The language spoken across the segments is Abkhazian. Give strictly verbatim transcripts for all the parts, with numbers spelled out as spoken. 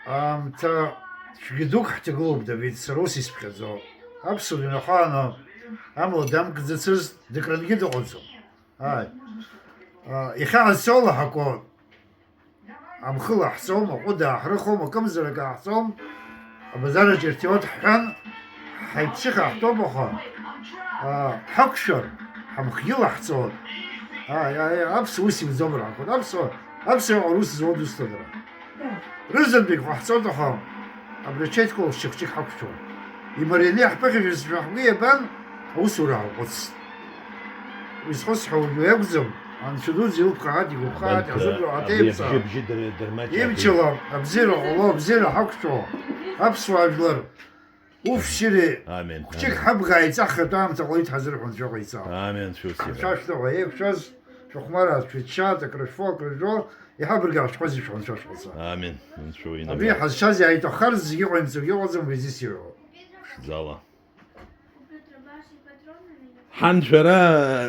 Аамҭа цәгьа дук ҳҭагылоуп, Давид, сара ус исԥхьаӡо. Аԥсуа дунеи ахааны амла дамкӡацызт, дыкрангьы дыҟаӡам. Ааи. А, иахьа ҳазцо лаҳақәоу, амхы лаҳҵом, аҟәыд ааҳрыхуам, акымзарак ааҳҵом, абазар аҿы ирҭиуа дҳәан, ҳаиԥшьыха ҳтәоуп, аха, а, ҳақәшәар, ҳамхгьы лаҳҵон. Ааи, ааи, аԥсуа ус иуӡом рҳәақәоит. Аԥсуа, аԥсуа иҟоу рус зуа дусҭоит дара. Рызынтәык ҟаҳҵоит, аха абри аҽеидкыла шьыхәҷык ҳақәшәом. Имарианы иаҳԥыхьашәозшәа ҳгәы иабан, аусура ҳаҟәыҵ. Уи зхысҳәо уажәы иакәӡам, Анцәа дуӡӡа илԥхааит, игәаԥхааит, Абанҭ, иаҳзыргыло абри аҭеиԥҵәа. Абжьы, абжьы дыр-, дырмаҷын. Имчала, абзиара ҟало, абзиара ҳақәшәо, аԥсуа жәлар, уф, шьыри, Амин, хәҷык амин. Ҳабга ааиҵаххьатә аамҭа ҟалеит ҳазырҳәо Анцәа иҟаиҵа. Амин, шәус иҳәа. Анцәа шәтәы еиқәшәаз, шәыхәмараа шәычча, акрышәфо, акрыжәжо, иҳабыргааит шәҟәази шәанцәа шәҟәаҵа. Амин, Анцәа уинагәа. Абри ҳазшаз иааиҭаххарц зегьы ҟаимҵогьы ыҟаӡам, уи азы сиҳәо. Ԥшӡала. Ҳан шәара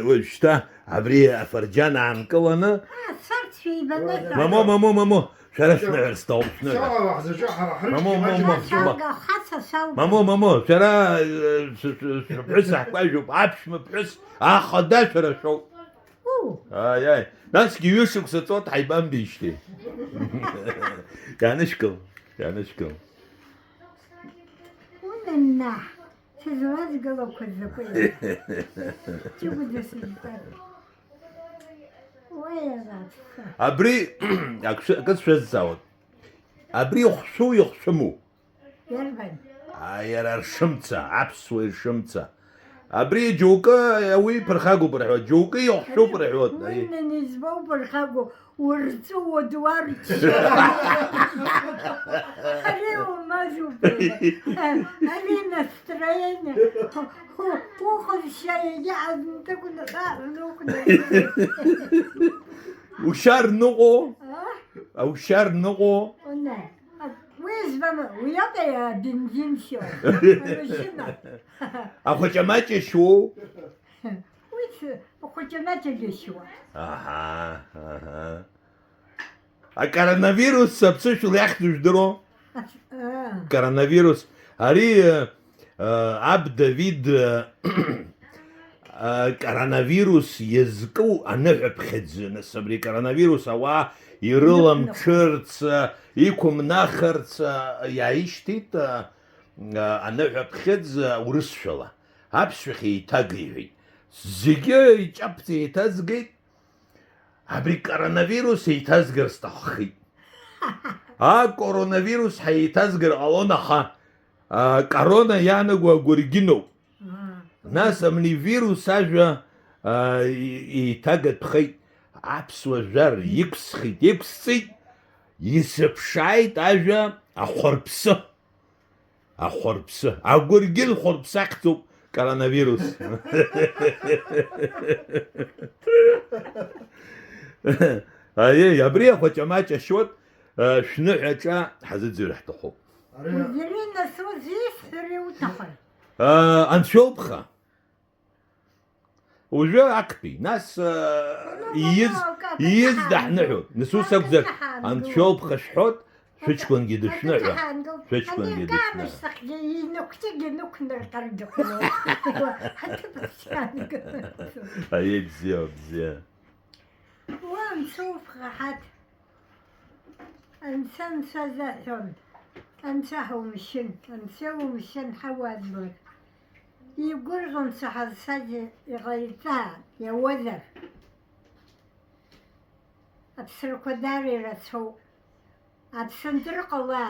уажәшьҭа абри афырџьан аанкыланы. А, сарцәа ибаны. Мамо, мамо, мамо, шәара шәныҳәар сҭахуп, шәныҳәар. Шәала ҳзаҿу ҳара ҳрыцқьа Мамо, маҷым мамо, ҳцо. Шәалга, хаца шәалга. Мамо, мамо, шәара, э, шә-, шә-, шәыԥҳәыс аҳкәажәуп, аԥшәма ԥҳәыс ахада шәара шәоуп. У. Аи, аи, насгьы ҩышықәса ҵуеит ҳаибамбеижьҭеи. Иаанышәкыл, иаанышәкыл. Унаннаҳ. Сызлазгылақәа закәи? Ҷыгәда сызтәар. Уи алаԥса. Абри, акы сшәазҵаауеит. Абри ихәшәу, ихәшәыму? Иарбан? А, иара аршымца, аԥсуа иршымца. Абри џьоукы уи ԥырхагоуп рҳәоит, џьоукы ихәшәуп рҳәоит. Уи нан избоу ԥырхагоу? Урҵәуо дуарччо. Ари умазуп. Ари настроение. Ухәашьа иагьа азнтыгәны ҟаҳәнухәны. Ушьа рныҟәо? А? Аушьа рныҟәо? Уна. Уи избама? Уи ауп абензин шьо. Амашьына. Ахәаҷамаҷ иашьуоу? Уи ц-, ахәаҷамаҷ иашьуа. Аҳа, аҳа. Акоронавирус аԥсышәала иахьӡу жәдыруоу? Ас-, аа. Коронавирус. Ари, э, э, аб Давид, э, э, коронавирус иазку аныҳәаԥхьыӡ, нас абри коронавирус ауаа ирыламҽырц, э, иқәымнахырц, э, иааишьҭит, э, э, аныҳәаԥхьыӡ, э, урысшәала. Аԥсшәахь еиҭагеиҳәеит. Зегьы иҿаԥҵа еиҭазгеит. Абри коронавирус еиҭазгар сҭаххеит. Акоронавирус ҳәа еиҭазгар ҟалон, аха, а, корона иаанаго агәыргьыноуп. Аа. Нас абни вирус ажәа, а, и-, еиҭагатәхеит. Аԥсуа жәар иқәсхит, иқәсҵеит, исыԥшааит ажәа ахәарԥсы. Ахәарԥсы. Агәыргьын хәарԥсы ахьӡуп коронавирус. Аиеи, абри ахәаҷамаҷ ашьуеит, э, шәныҳәаҿа ҳазыӡырҩыр ҳҭахуп. Ирина, сузисҳәар иуҭахи? Э, анцәа иоуп ха. Уажәы актәи, нас, э, ииз, ииз даҳныҳәоит. Нас ус акәзар, анцәа иоуп ха шәҳәоит, шәыҷкәынгьы дышәныҳәа. Шәыҷкәынгьы дышәныҳәа. Инықәҷыгь инықәнарҟьаргьы хәлоу. Ҳаҭыԥ схьаанга. Аиеи, бзиа, бзиа. Уа, анцәа уф, ҳаҭ. Анцәа, анцәа заҳәон, анцәа ҳаумшьын, анцәа умшьын ҳауаӡбар. Игәырӷьон саҳазшаз иҟаиҵа, иауазар. Аԥсрақәа даара ирацәоуп. Аԥсынтәырҟала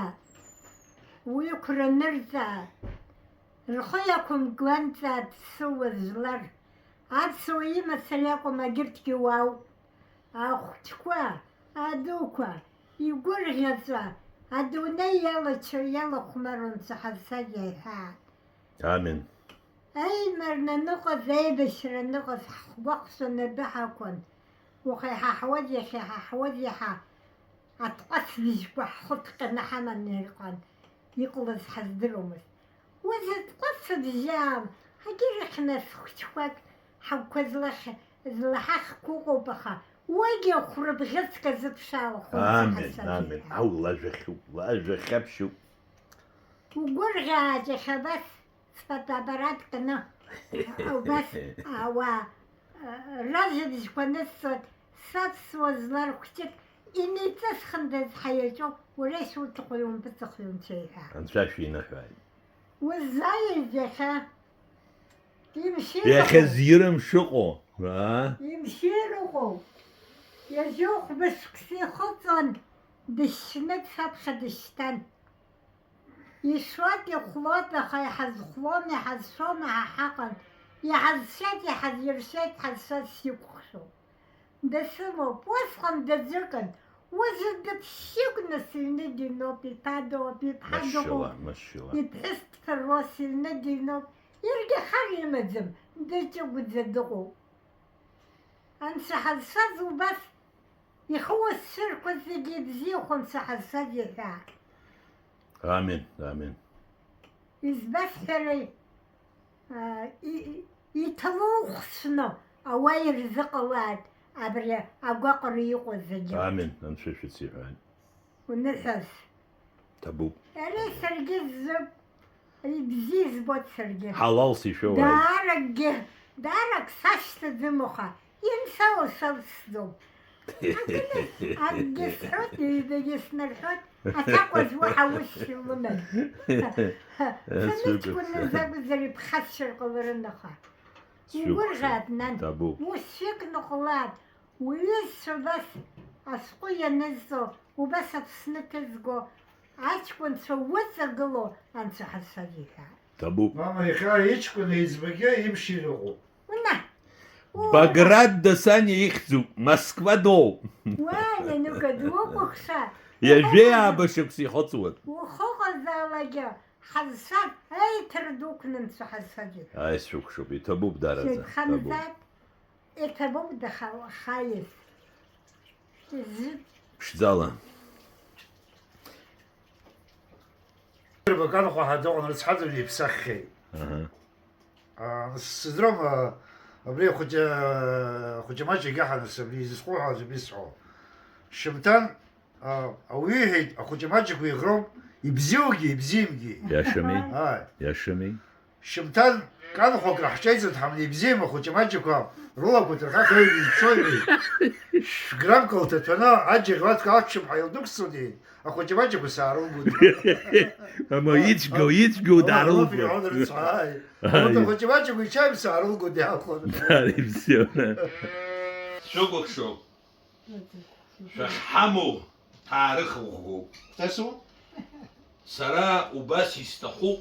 уи қәра нырҵаа, рхы иақәымгәанҵаа дсыуа злар, аԥсуа имацара иакәым, агьырҭгьы уаауп. Ахәыҷқәа, адуқәа, игәырӷьаҵәа, адунеи иалачо, иалахәмаруан саҳазшаз иаҳәаат. Амин. Аимар наныҟаз, аибашьра аныҟаз, ҳгәахәшәаны адәы ҳақәын. Уаха иҳаҳауаз, иахьа иҳаҳауаз иаҳа атҟәацбыжьқәа ҳхәы ҭҟьаны ҳаманы иҟан, иҟалаз ҳаздыруамызт. Уи зытҟәацбжьы аам, ҳагьырахь нас хәыҷқәак ҳагәқәа злахь-, злаҳахьқәа ыҟоуп, аха Уигьы хәрыбӷьыцк азыԥшаауа хәымца Амин, ҳасабира. Амин. Ау, лажәахьуп, лажәахьаԥшьуп. Угәырӷьааит иахьа абас сфотоаппарат кны, убас ауаа, э, ражәабжьқәа нысҵоит, саԥсуа злар хәҷык, инеиҵысхындаз ҳаиаҵәоуп, уара ишуҭаху иумпыҵахо иунцәа иҳәа. Анцәа шәиныҳәааит. Уззааиз иахьа? Имшьеи Иахьа ыҟоу? Зирым шыҟоу, аа? Имшьеи ыҟоу? Ҩажәи хәба шықәса ихыҵуан, дышьны саԥхьа дышьҭан. Ишуеит, ихәлоит, аха иҳазхәлома, иҳазшома ҳәа ҳаҟан. Иҳазшеит, иҳазиршеит, ҳазшаз сикәыхшоуп. Дасымоуп, усҟан даӡәыкын, уажәы дыԥшьыкны сыҩны дыҩноуп, иԥа дыҟоуп, иԥҳа Машьыла, дыҟоуп, машьыла. Иԥҳәыс дԥыруа сыҩны дыҩноуп, иргьы хар имаӡам, дыҷыгәӡа дыҟоуп. Анцәа ҳазшаз убас, ихы уасшьырқәа зегьы ибзиахо Анцәа ҳазшаз иҳәа. Амин, амин. Избасҳәарай, аа, и-, и-, иҭалоу хәшәны ауаа ирзыҟалааит абри агәаҟра иҟоу зегьы. Амин, Анцәа шәыциҳәааит. Уныҳәаз. Ҭабуп. Ари саргьы ззы-, ибзиа избоит саргьы. Ҳалалс ишәоуааит. Дааракгьы, даарак сашьҭаӡам, аха Инсауа савсӡом. Акгьы, акгьы сҳәоит, ҩбагьы снарҳәоит, аҭакәажә уаҳа ус илыман. Сымчқәа нызакәзар иԥхасшьар ҟаларын, аха. Сгәы Угәырӷьааит, нан. Ҭабуп. Ус шәык ныҟәлааит. Уҩызцәа убас ашәҟәы ианызҵо, убас Аԥсны ҭызго, аҷкәынцәа уҵагыло Анцәа ҳазшаз иҳәа. Ҭабуп. Мама, иахьа иҷкәын еиҵбагьы имшира ыҟоуп. Уна! Баграт Дасаниа ихьӡуп, Москва доуп. Уа, Нанука, дуқәыхша! Ҩажәи ааба шықәса ихыҵуан. Ухыҟазаалакгьы ҳазшаз, еиҭара дуқәнымцәа ҳазшагьы. Ааи, сшәыкәшоуп, иҭабуп, дараӡа, Шьыжьханаӡа ҭабуп. Иҭабуп дахьаиз. Ԥшӡала. Рбаканхәа ҳәа дыҟан, рыцҳаӡырҩы иԥсаххьеит. Аҳа. Аа, сыздырам, аа, абри ахәыҷы, ахәыҷы маҷ егьаҳа нас абри изызхәыҳәааз абри сҳәо. Шьымҭан, аа, ауаҩы иҳәеит, ахәыҷы маҷ игәы иӷроуп, ибзиоугьы, ибзиамгьы. Иашами? Ааи. Иашами? Шьымҭан канхәак раҳҿеиҵоит ҳамни ибзиам ахәыҷы маҷқәа рылақәа ҭырхаха ҩажәа изԥшои? Шә-граммк лҭаҭәаны аџьаӷь уаҵәҟьа аччаԥҳәа илдәықәсҵоит, ахәыҷы маҷқәа саарылгоит. Мама, ицәгьоу, ицәгьоу даарылгоит. Ааи. Урҭ ахәыҷы маҷқәа ичаҩ саарылгоит иаахәаны. Даари бзианы. Шәыкәыхшоуп. Шәахьҳамоу ҭаарых ӷәӷәоуп. Ҳәасу? Сара убас исҭахуп.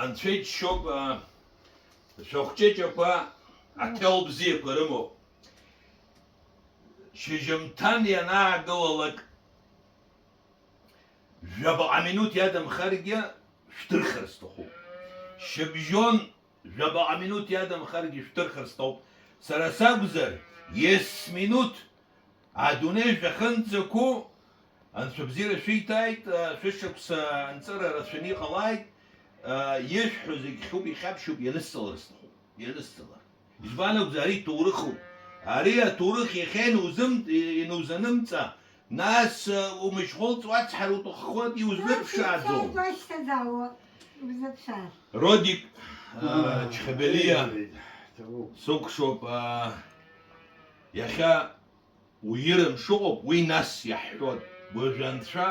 Анцәа иџьшьоуп, шәахәҷыҷақәа аҭел бзиақәа рымоуп. Шьыжьымҭан ианаагылалак, жәабаҟа минуҭ иадамхаргьы шәдырхар сҭахуп. Шьыбжьон Жәабаҟа минуҭ иадамхаргьы шәдырхар сҭахуп. Сара сакәзар, ес-минуҭ адунеи шәахьынӡақәу, Анцәа бзиара шәиҭааит, шәышықәса анҵыра рацәаны иҟалааит, ишәҳәо зегь хьуп, ихьаԥшьуп, ианысҵалар сҭахуп, ианысҵалар. Избан акәзар, ари ҭоурыхуп. Ари аҭоурых иахьа ианузым-, ианузанымҵа, Нас, э, умышьхәылҵ уацҳар уҭаххоит, иузыԥшааӡом. Узыԥшаар. Родик, э, Чхабелиа, сыкәшоуп, э, иахьа уирым шыҟоуп, уи нас иаҳҳәоит. Уажәы анцәа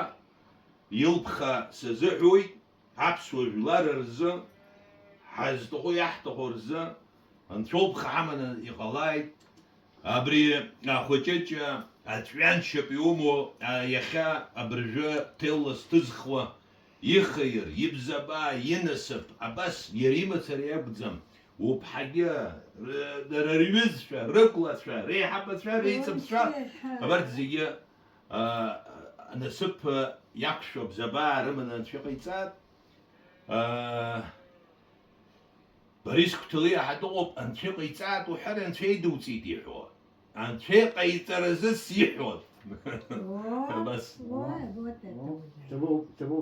илԥха сазыҳәоит. Аԥсуа жәлар рзы, ҳазҭаху иаҳҭаху рзы, анцәа убха ҳаманы иҟалааит. Абри ахәыҷыҷ аҵәҩаншьап иумоу, а, иахьа абыржәы ҭелла зҭызхуа, ихаир, ибзабаа, инасыԥ, абас иара имацара иакәӡам, уԥҳагьы, р-, дара рҩызцәа, рықәлацәа, реиҳабацәа, реицаԥцәа, абарҭ зегьы аа, анасыԥ иақәшәо абзабаа рыманы анцәа иҟаиҵааит. Аа, Борис Қәҭалиа ҳа дыҟоуп, анцәа иҟаиҵааит уҳәар, анцәа идуҵеит иҳәо. Анцәа иҟаиҵаразы сиҳәон. О, абас. О, вот это уже. Ҭабуп, ҭабуп.